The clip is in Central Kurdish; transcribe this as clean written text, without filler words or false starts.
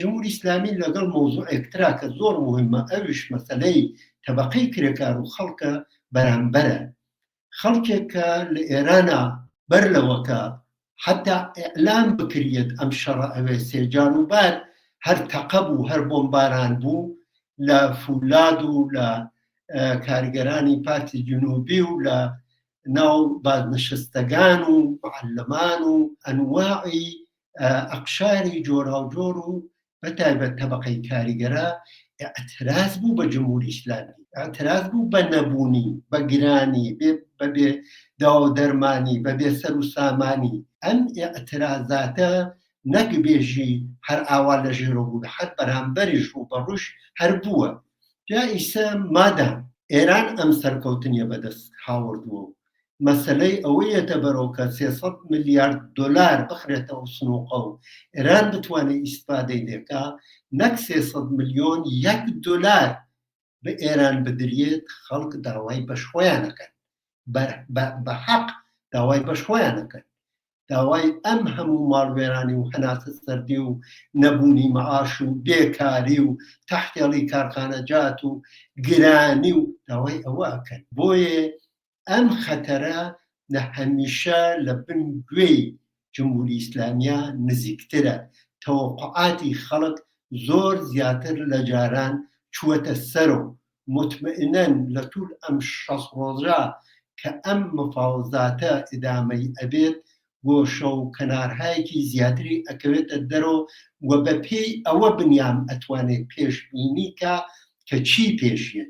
جمهوری ئیسلامی لەگەڵ مەوزوعێک ترا کە زۆر موهیمە ئەویش مەسەلەی تەبەقەی کرێکار و خەڵکە بەرامبەرە خەڵکێک کە لە ئێرانا بەر لەوە کە حەتا ئیعلام بکریەت ئەم شەڕە ئەوێ سێجار و بار هەر تەقە بوو هەر بۆمباران بوو لە فولاد و لە کارگەرانی پارتی جنوبی و لە ناو بازنشستەگان و معلمان و ئەنواعی ئەقشاری جۆراوجۆر و بەتایبەت تەبەقەی کاریگەرە ئیعتراز بوو بە جمهوری ئیسلامی، ئیعتراز بوو بە نەبوونی، بە گرانی، بە بێ داوا و دەرمانی، بە بێ سەر و سامانی. ئەم ئیعترازاتە نەک بێژی هەر ئاوا لە ژێرەوە بوو، هەر بەرامبەریش ڕووبەڕووش هەر بووە. جا ئیسە مادام ئێران ئەم سەرکەوتنیە بەدەست هاوردووە و مەسەلەی ئەوە یەتە بەرەو کە 300 ملیارد دۆلار بخرێتە ئەو سنوقە و ئێران بتوانێت ئیسفادەی لێکا نەک 300 ملیۆن یەک دۆلار بە ئێران بدرێت خەڵک داوای بەش خۆیانەکەن بە حەق داوای بەش خۆیانەکەن داوای ئەم هەموو ماڵوێرانی و هەناسە سەردی و نەبوونی مەعاش و بێکاری و تەحتێڵی کارخانەجات و گرانی و داوای ئەوە ئەکەن بۆیە ئەم خەتەرە لە هەمیشە لە بن گوێی جمهوری ئیسلامیە نزیکترە تەوەقوعاتی خەڵک زۆر زیاتر لە جاران چووەتە سەرۆ موتمئینەن لە تول ئەم 60 ڕۆژە کە ئەم مفاوزاتە ئیدامەی ئەبێت گۆشە و کەنارهایەکی زیاتری ئەکەوێتە دەرۆ و بە پێی ئەوە بنیام ئەتوانێ پێشبینی کا کە چی پێش یەت.